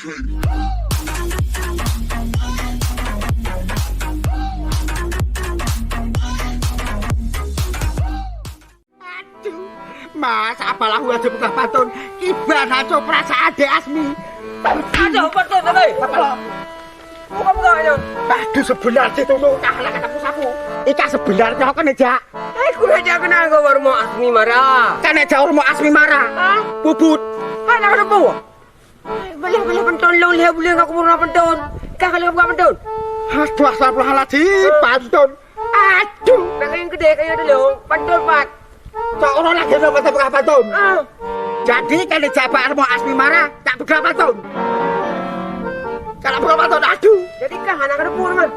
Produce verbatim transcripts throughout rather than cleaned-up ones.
Masa apalah ulah dipeugah pantôn, kiban hanco peurasaan Dek Asmi. Aduh, pantôn, Abang. Apa? Buka-buka aja. Aduh, sebenar cit tu, kah lah kata sapu. Ika sebenar cit kan aja. Eh, ku aja kenal kau baru mau Asmi marah. Kan aja mau Asmi marah. Hah? Puput. Hana ada buah. Boleh, boleh pantôn long lhèe buleuen aku pernah pantôn. Kah kali buka pantôn? Aduh, astagfirullahaladzim, pantôn. Aduh, nak yang gede kayak dulu, pantôn pat. Cok orang lagi nak pantôn, bukan pantôn. Ah. Jadi kan dicapai mau Asmi marah, tak buka pantôn. Kalau buka pantôn, aduh. Jadi kah anak ada pun mah.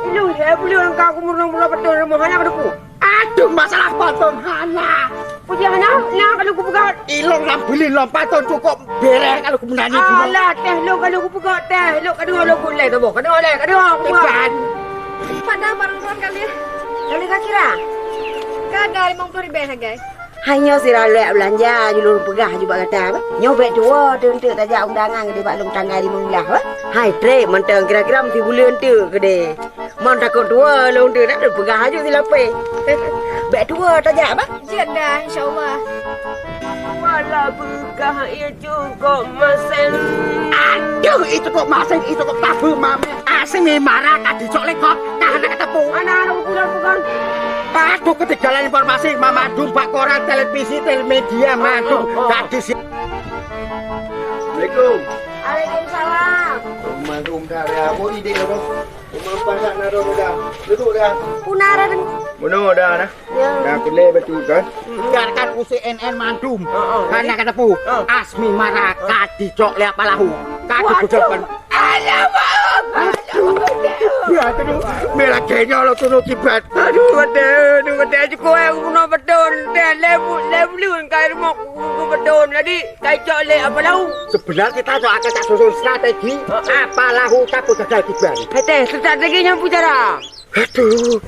Ilung lhèe buleuen kah aku murung pula pantôn, mau anak ada pun. Aduh, masalah pantôn hana. Puji hana, nah kalau kupeugah. Ilong lam beli lom pantôn cukup bereh kalau kumeunani. Alah, teh lo kalau kupeugah teh lo kedua lo kulai tu boh. Kedua leh, kedua kupeugah. Iban. Pada baru turun kali. Kali ka kira. Ka ada lima puluh ribu sagai. Hai nyoe sira lheueh beulanja, ju lôn peugah ju bak gata, bah. Nyoe bèk tuwoe teunteuk tajak undangan geude bak lôn tanggai limong blah, bah. Hai trép mantong kira-kira meusibuleuen teuk geude. Mon takot tuwoe lôn teuk, dak lôn peugah aju silapeh. Bèk tuwoe tajak, bah. Jeuet dah, insya Allah. Walau beukah ie cukôp maséng. Aduh, ie cukôp maséng, ie cukôp tabeue mamèh. Asmi marah ka dicok lé kop, ka hana ka teupeu. Hana, hana, bukan, bukan. Aduh, ketinggalan informasi, mama dum bak koran, televisi, telemedia, madu. Oh, oh, oh. Ka di si- Assalamualaikum. Waalaikumsalam. Rumah dum dah ada apa ide apa? Rumah pasak na dah. Duduk dah. Puna dah. Bunuh dah nah. Ya. Dah kulai betul kan? Biarkan U C N N mandum. Heeh. Kan nak kata pu. Heeh. Asmi marah ka dicok lé apa lahu. Ka dicok. Alah, Bang. Alah, Bang. Ya, aduh. Mela kenya lo tu kibat. Aduh, mata, aduh, mata aku kau yang bunuh betul. Dah lebu, lebu lun kai rumah aku betul. Jadi, kai cok lé apa lahu? Sebenarnya kita tu akan tak susun strategi apa lahu tak gagal kibat. Hati, strategi yang pucara. Aduh.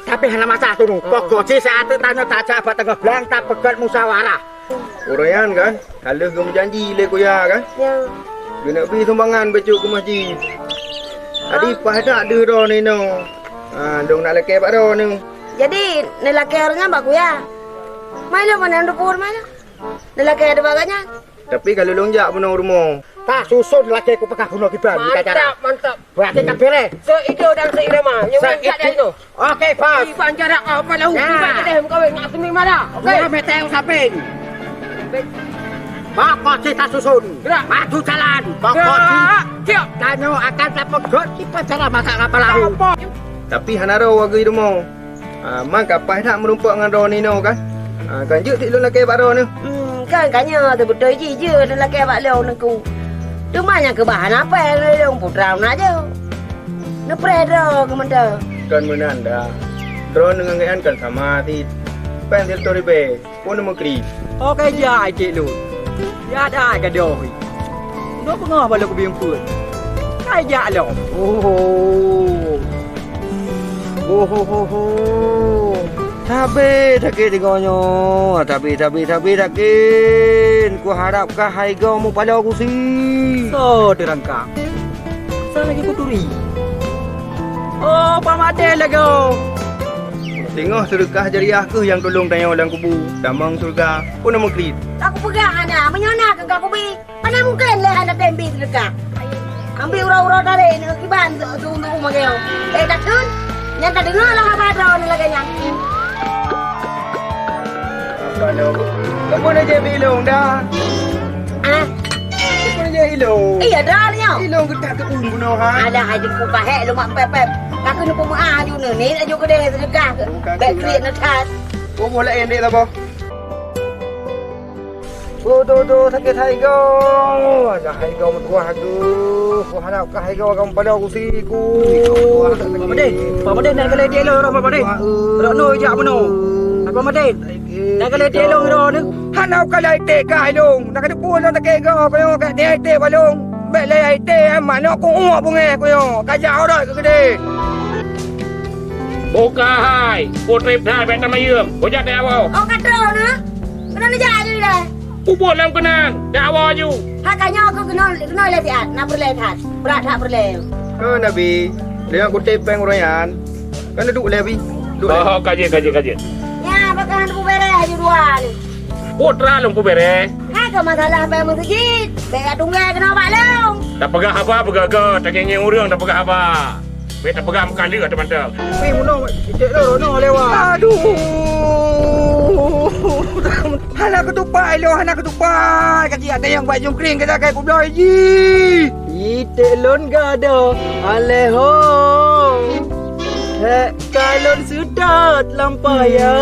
Tapi hana masalah tu. Pokok si saat tanya tak sabar tengah belang tak pegat musyawarah. Ureueng nyan kan, ka lheueh geumeujanji lé kuya kan? Ya. Geuneuk bri sumbangan bacut keu masjid. Jadi paih that deuh droeneuh inoe. Ha, dong nak lakée bak droeneuh. Jadi neulakée ureueng nyan bak kuya. Mai lôn meunan dapur mai lôn. Neulakée bak gobnyan. Tapi ka lôn jak bunoe rumoh. Ka susun lakée kupeugah bunoe kiban. Mantap, mantap. Berarti ka beres. Seido dan seirama. Nyang minta dah itu. Oke, bos. Iban jarak apa lahu? Nah. Iban kedeh mengkawin nak semi malam. Oke. Dua meter samping. Pokok kita susun. Gerak. Maju jalan. Pokok. Gerak. Siap. Tanyoe akan dapat got di pacara masak kapal lahu. Apa? Tapi hana roh warga di rumah. Ah, man ka paih that meurumpok ngon droeneuh inoe kan? Ah, kan jeuet sit lôn lakée bak droeneuh. Hmm, kan ka nyoe teubeutôi jih jeuet lôn lakée bak lôn Teungku. Teuma nyang keubah hana péng lôn putra na jeuet. Neupreh droe keu mantong. Kon meunan dah. Droeneuh ngon gobnyan kan sama sit. Péng sit turi bé. Phôn meukrib. Oke, jak cék lôn. Jak dah gadoh. Udah peungoh balo kubieng peuet. Kai jak lom. Oh. Oh, ho, ho, ho. Sabe sakét deungoe nyoe. Sabe, sabe, sabe sakét. Kuharap kah hai goe mupaloe gusi. Soe teurangkang? Soe lagèe kuturi? Oh, Pak Madé lagoe. Singoh seudeukah jariah kheueh nyang tulông tanyoe lam kubu, tamong syeuruga, phôn meukrib. Ka kupeugah hana, meunyoe na keu ka kubi, hana mungken lé hana tem bi seudeukah. Ambi uroe-uroe tarek nyoe kiban untuk, untuk, untuk mageu. Eh, takheun, nyan tadeungoe lah haba droeneuh lagèe nyan. Apa lom? Kamu nak jadi ilong dah? Ah, Bukan je ilong. Iya, dah nyoe. Ilong getak ke umbu noh, ha? Alah, hai Teungku kahek lom mak pep-pep. Ka keuneuk peumeu'ah aju neu, ni aju keudeh seudeukah. Bukan bèk tu kriet lah. Neuthat. Boh-boh laén dek lah, boh. Tuh, tuh, tuh, sakét hai goe. Alah, hai goe meutuah, aduh. Ku harap kah hai goe akan pada usiku. Pak Madé, Pak Madé, nak kena dia lo, Pak Madé. Rok no jak meno. Pak Madé. Dah kali dia long ro ni. Hana ka lai teh ka long. Dah kena pun dah ke go ko yo ka dia teh balong. Bek lai teh manok ku uak bungai ko yo. Ka jak orang ke gede. Buka hai, putri dah bek nama yum. Hujat dia awak. Oh, ka troh na. Kena ni jak je dah. Ubot lam keunan, dakwa ju. Hai ka nyoe keuh keunoe, keunoe lé siat, na peureulée that. Brat that peureulée. Ka Nabi, deungon kutem péng uroe nyan. Kan duek lé Abi. Duek lé. Oh, ka jeuet, ka jeuet, ka jeuet. Nyan, pakon hana peubeuréh aju dua ni. Putra lôn peubeuréh. Hai ka masalah péng meuseujid. Bék ka tunggée keunoe bak lôn. Tapeugah haba peugah-peugah, tangieng-ngieng ureueng tapeugah haba. Bék tapeugah meukaleuh teumantong. Weh, meunoe, iték lôn, meunoe lewat. Aduh. Hana keutupat lôn, hana keutupat. Kaki ada nyang bak jungkring, kita kai kubloe ji. Iték lôn gadoh, aleh ho. Hék, ka lôn seutôt lam paya.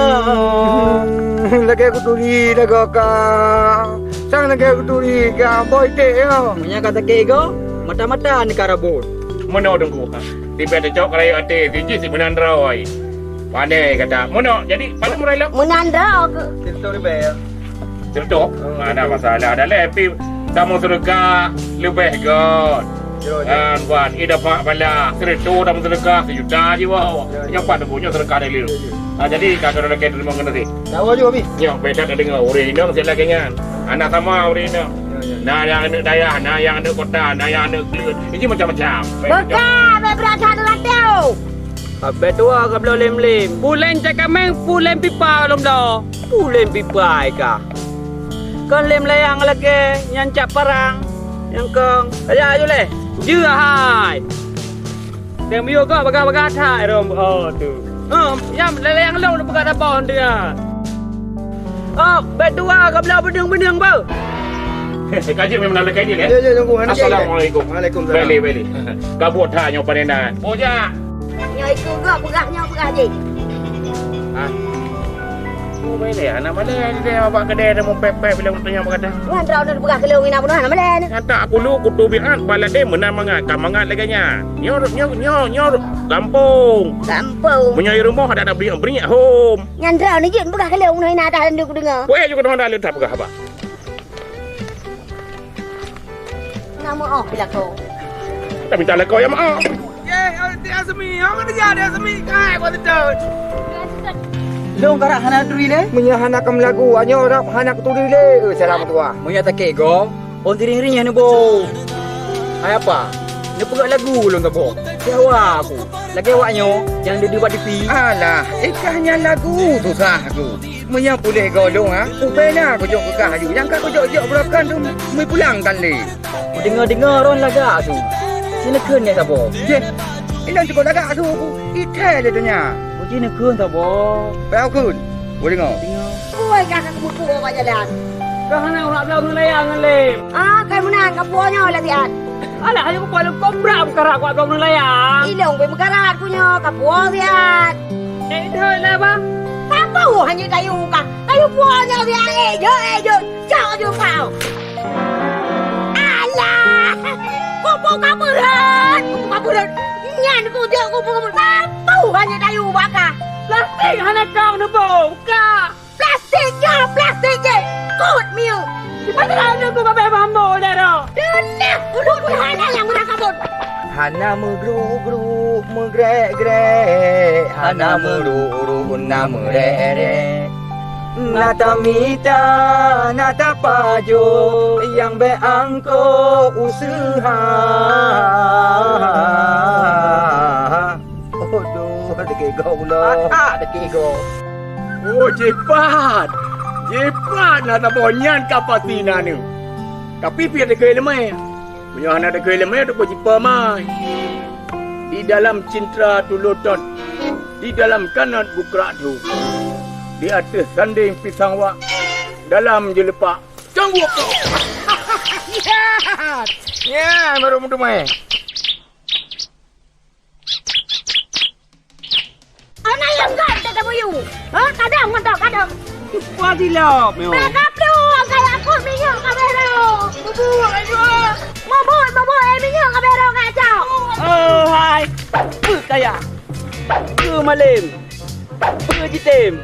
Lagée kuturi lagoe ka. Sang lagée kuturi ka, boh iték nyoe. Meunyoe ka sakét igoe, mata-mata neukarabot. Meunoe Teungku. Sibée teucok rayeuk até, sijih si meunan droe. Pandai gata. Meunoe, jadi, padum raya lom? Meunan droe keuh. Sireutoh ribée, ya. Sireutoh? Hmm. Hana masalah. Dah lé, pi, kamoe seudeukah leubeh göt. Yo, yo. Kan, Wan, ida pak bala. Sireutoh dah seudeukah, sejuta jiwoe. Yo, yo. Nyoe pat Teungku, nyoe seudeukah dari lu. Yo, yo. Ah, jadi, ka keuneuk lakée teurimong keuneuk sih. Tahu juga, Bi. Nyoe, beda ka deungoe. Ureueng inong sila keu nyan. Hana sama ureueng inong. Yo, yo. Na nyang aneuk dayah, na nyang aneuk kota, na nyang aneuk kleuet. Ini macam-macam. Beuka, bék brat that lam até. Abée tuha ka bloe lem-lem. Pulen cakaméng, pulen pipa lom bloe. Pulen pipa ai ka. Kon lem layang lakée nyan cap parang. Nyang kong. Kaya aju lé. Jeuet hai. Dang miyueb kok bagah-bagah that rom. Oh, tu. Hum, nyang lé layang lom peugah tabon dia. Oh, bék tuha ka bloe beuneueng-beuneueng beu. Ka jeuet memang nak lakée ni, eh? Ya, ya, tunggu. Assalamualaikum. Waalaikumsalam. Beli, beli. Ka buet that nyoe panena. Boh jak. Nyoe ikeu gok peugah nyoe peugah jih. Ha? Oh, boleh. Anak mana yang dia awak kedai dia mau pepek bila bertanya apa kata? Wan, trok udah peugah keu lôn ina bunoe hana malée ni. Kata aku lu kutu biat bala deh meunan mangat, ka mangat lagée nyan. Nyoe, nyoe, nyoe, nyoe gampông. Gampông. Meunyoe i rumoh ada nak beriak-beriak hom. Nyan droe ni jeuet peugah keu lôn bunoe ina dah lôn kudeungoe. Weh, juga dah ada letak peugah apa? Nama oh bilako. Tapi tak leko ya maaf. Ye, ti Asmi, apa dia dia Asmi? Kai, kau tidak. Lôn karap hana turi lé? Meunyoe hana kam lagu, anyoe rap hana kuturi lé. Eh, salam tuah. Meunyoe takek gom, ôn tiring-ring nyan neubo. Hai apa? Neupeugah lagu lôn gabo. Siawa aku. Lagée awak nyoe, nyang deuh-deuh bak tipi. Alah, ikah nyan lagu susah aku. Meunyoe puléh goe lôn, ha, ubena kujok keu kah aju. Nyang ka kujok-jok beurokon tu meupulang tan lé. Kudeungoe-deungoe ron lagak su. Sineukheun nyan saboh. Jeh, ilôn cukôp lagak su ku. Ithée lé donya. Kuji neukheun saboh. Peue kheun? Kudeungoe. Oi, ka ka keumeupue bak jalan. Ka hana urak bloe ngon layang ngon lem. Ah, kai meunan, ka puwoe nyoe lagée nyan. Alah, ayo kupuwoe lom kobra meukarat kuat bloe ngon layang. Ilôn pih meukarat ku nyoe, ka puwoe siat. Eh, deuh lah, bah. Ka puwoe hana kayu ka. Kayu puwoe nyoe siat, eh, jeuet, eh, jeuet. Cok ju kau. Alah! Kupu ka beureut! Kupu ka beureut! Nyan kujok kupu ka beureut! Sapeue hana dayu baka! Plastik hana kau neuboh ka! Plastik nyoe plastik jih! Kut mieu! Di mana aneuk ku babeh mambo daro? Deuh, ulôn pun hana nyang meurangkabon! Hana meugru-gru, meugrek-grek, hana meururu, na meurek-rek. Na tamita, na tapajoh, nyang bék angkôk useuha. Aduh, degego ulo. Atak degego. Oh, jipat. Jipat na saboh nyan ka pasti na neuh. Tapi pih degeu leumé. Meunyoe hana degeu leumé, teupeue jipeumai. Di dalam cintra tulotôt, di dalam kanot bukrak dhu, di ateueh sandeng pisang wak, dalam jeuleupak cangguek. Ya, ya, baru meuteumé. Ana nyang gat teuteumuyueng. Ha, kadang mantong, kadang. Wah, silop, yo. Bèk kaplu, kaya aku minyeuk ka bero. Mabuk, mabuk, eh, minyeuk ka bero kacau. Oh, hai. Peue kaya? Peue malem? Peue jitem?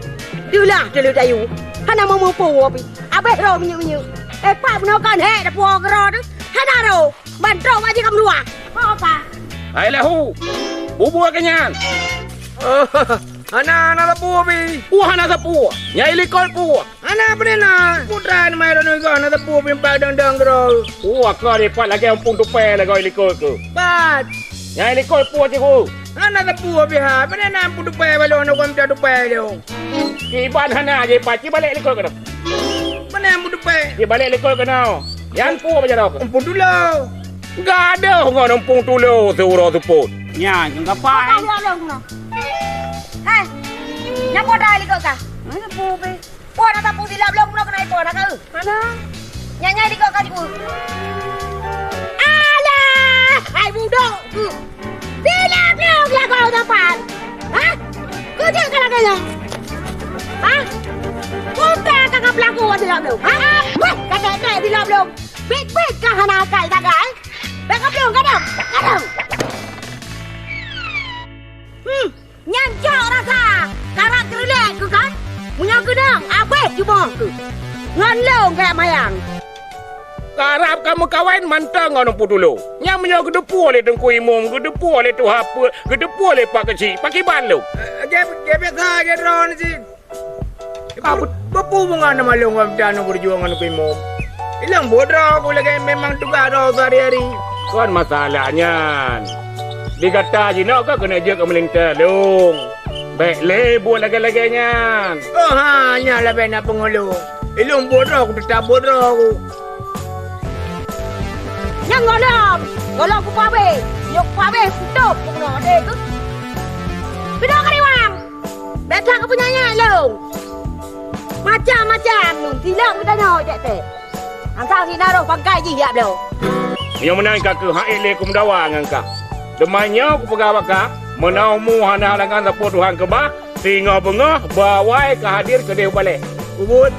Deuh lah, deuh dayu. Hana meumeupeue pih. Abeh ro minyeuk-minyeuk. Eh, pak bunoe kan, hek, dapu keudroe tu. Hana ro. Ban trok bak jih ka meuruah. Ho ka? Hai lahu. Bubur keu nyan. Hana, hana sapeue pih. Wah, hana sapeue. Nyang ilikot peue? Hana peue na. Putra ni mai droeneuh goh hana sapeue pih, empat dong-dong keudroe. Wah, ka dipat lagèe umpung tupèe lagoe ilikot keuh. Pat. Nyang ilikot peue, Cikgu? Hana sapeue pih ha. Peue na umpung tupèe bak lôn, hana kuasa tupèe lôn. Kiban hana jipat, ci balek likot keunoe. Peue na umpung tupèe? Ci balek likot keunoe. Nyan peue bak jaroe keuh? Umpung tulo. Gadôh ngon umpung tulo siuroe seupôt. Nyan, nyang gapai. Apa dia lôn keunoe? Hai, nyan peue dah likot kah? Hana peue pih. Peue na sapeue silop lôn keunoe keunoe peue na kah? Mana? Nyan, nyan likot kah, Cikgu. Alah, hai budok. Silop lôn lagoe tampan. Hah? Keu jeuet ka lagèe nyoe? Hah? Peue ka ka peulaku silop lôn? Hah? Weh, ka tek-tek silop lôn. Biet-biet ka hana akai sagai. Bèk ka plueng, gadong, gadong. Hmm, nyan cok rasa. Karab teurilek keuh kan? Meunyoe keudong, abéh cuboh keuh. Ngon lôn kajak mayang. Karab ka meukawen mantong ngon Umpung Tulo. Nyan meunyoe geuteupeue lé Teungku Imum, geuteupeue lé Tuha Peuet, geuteupeue lé Pak Keuchik, pakiban lôn? Eh, gèt, gèt biasa, gèt droeneuh cit. Ka be-, beupeu beungoh na malông ngon tanyoe beurjuang ngon Teungku Imum. Ilông buet droe ku lagèe memang tugaih droe sehari-hari. Kon masalah nyan. Di gata jinoe ka keuneuk jeuet keu meulintèe lôn. Bèk lé buet lagèe-lagèe nyan. Oh ha, nyan leubeh na peungeuluh. Ilông buet droe ku, teutap buet droe ku. Nyan gohlom, gohlom kupeuabéh. Nyoe kupeuabéh, putôh peunoh deh keuh. Pinoe kariwang. Bèk that keupeunyanyi lôn. Macam-macam lôn silop geutanyoe jak teh. Asai sinaroh bangkai jih jak bloe. Meunyoe meunan ka keuh, han ék lé kumeudawa ngon kah. Teuma nyoe kupeugah bak kah, meunoe umu hana halangan sapeue Tuhan keubah, singoh beungoh bak awai ka hadir keudeh u balèe. Peubuet.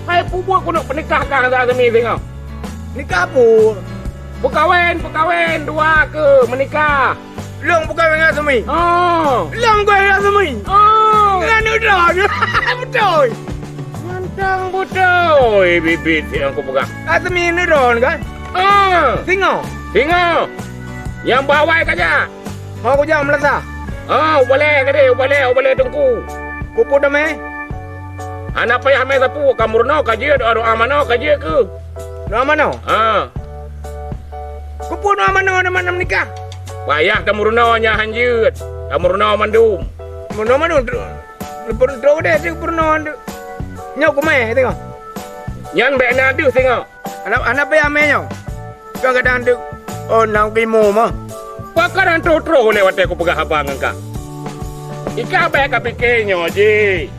Hai peubuet keuneuk peunikah kah ngon Asmi singoh. Nikah peue? Peukawen, peukawen, dua keuh meunikah. Lôn peukawen ngon Asmi? Oh. Lôn peukawen ngon Asmi? Oh. Ngon aneuk droe. Beutôi. Mantong beutôi, biet-biet nyang kupeugah. Asmi aneuk droe kan? Ah. Singoh? Singoh. Nyang bak awai ka jak? Ho kujak Meulasa? Ah, u balèe tadi, u balèe, u balèe Teungku. Keupeue damé? Hana payah mé sapeue, ka meurunoe ka jeuet, doa-doa manoe ka jeuet keuh. Doa manoe? Ha. Keupeue doa manoe, doa manoe meunikah? Payah tameurunoe nyan han jeuet. Tameurunoe mandum. Meurunoe mandum, tu, tu, tu, tu, tu, peurunoe tu. Nyoe kumé tengok. Nyan bèk na deuh tengok. Hana, hana payah mé nyoe. Kon kadang deuh, oh, nang Teungku Imum mah. Pakon han troh-troh lé watèe kupeugah haba ngon kah? Ikah bèk kapike nyoe jih.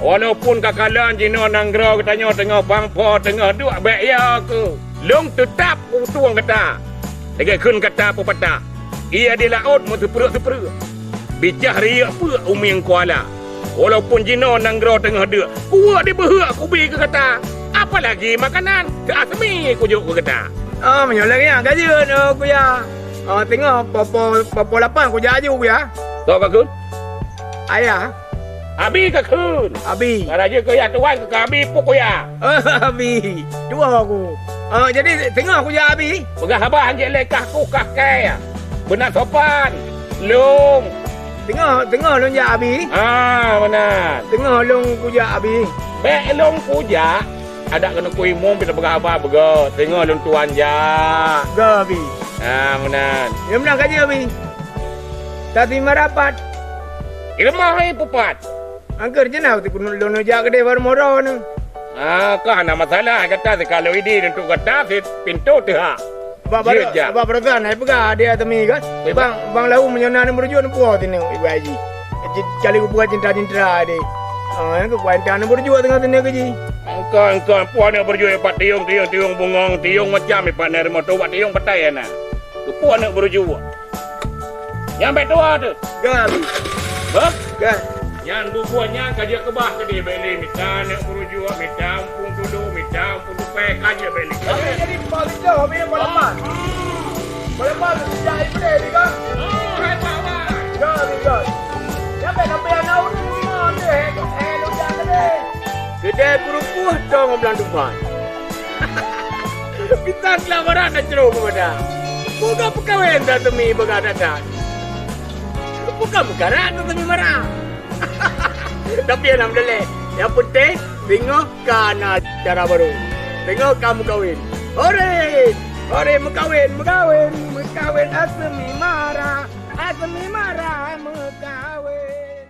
Walaupun ka kalon jinoe nanggroe geutanyoe teungoh bang po teungoh duek bèk yo keuh, lôn teutap kutueng gata. Lagèe kheun kata peupatah, "Ié di laôt meuseupreuek-seupreuek, bijah riyeuk peuet u mieng kuala." Walaupun jinoe nanggroe teungoh deuk, kuweuek dibeuheuk kubi keu gata, apalagi makanan keu Asmi kujok keu gata. Ah, meunyoe lagèe nyan ka jeuet, oh, Kuya. Ah, teungoh po-po, po-po lapan kujak aju, Kuya. Soe ka kheun? Ayah. Abi ka kheun. Abi. Ka rayeuk keu yah tuan keu Abi puk, Kuya. Abi. Tuwo ku. Ah, jadi teungoh kujak Abi. Peugah haba han jeuet lé kah ku kah kèe. Beuna sopan. Lôn. Teungoh, teungoh lôn jak Abi. Ah, meunan. Teungoh lôn kujak Abi. Bèk lôn kujak. Adak keuneuk Teungku Imum pih tapeugah haba beugöt. Teungoh lôn tuan jak. Gö Abi. Ah, meunan. Ya meunan ka jeuet Abi. Tapi marapat. Ileumah hai pupat. Angkeur jeunah ti keuneuk lôn jak keudeh baru moro nyoe. Ah, ka hana masalah gata sikalon idin untuk gata sit pintoe teuhah. Bak baru, jeuet jak. Bak peurasaan hai peugah adik Asmi kan? Bang, bang lahu meunyoe na aneuk beurujok neupuwoe sineuk ibu haji. Cit-, cali kupeugah cinta-cinta adik. Ah, nyang keu kuantan aneuk beurujok teungoh sineuk keu jih. Engkau, engkau, puwoe aneuk beurujok ipat tiong, tiong, tiong bungong, tiong macam ipat na rumoh tu bak tiong patai na. Keupeue aneuk beurujok? Nyang bèk tuwoe teuh. Gah. Hah? Gah. Nyan bubuih nyan ka jeuet keubah keudeh bèk lé mita aneuk beurujok, mita umpung tulo, mita umpung tupèe ka jeuet bèk lé. Tapi jadi bak linto, habéh bak lapan. Bak lapan, jak ié peudeh di gang. Oh, hai bak, bak. Gah, gah. Nyan bèk sampai aneuk ureueng deungoe teuh, eh, eh, lôn jak keudeh. Keudeh peurumpun tong blang tupan. Pisang kelabaran dan jeruk kepada. Bukan pegawai dan demi begadang. Bukan perkara tu demi marah. Tapi alhamdulillah, yang penting singoh ka na cara baru. Singoh ka meukawen. Hore! Hore meukawen, meukawen, meukawen Asmi Mara, Asmi Mara meukawen.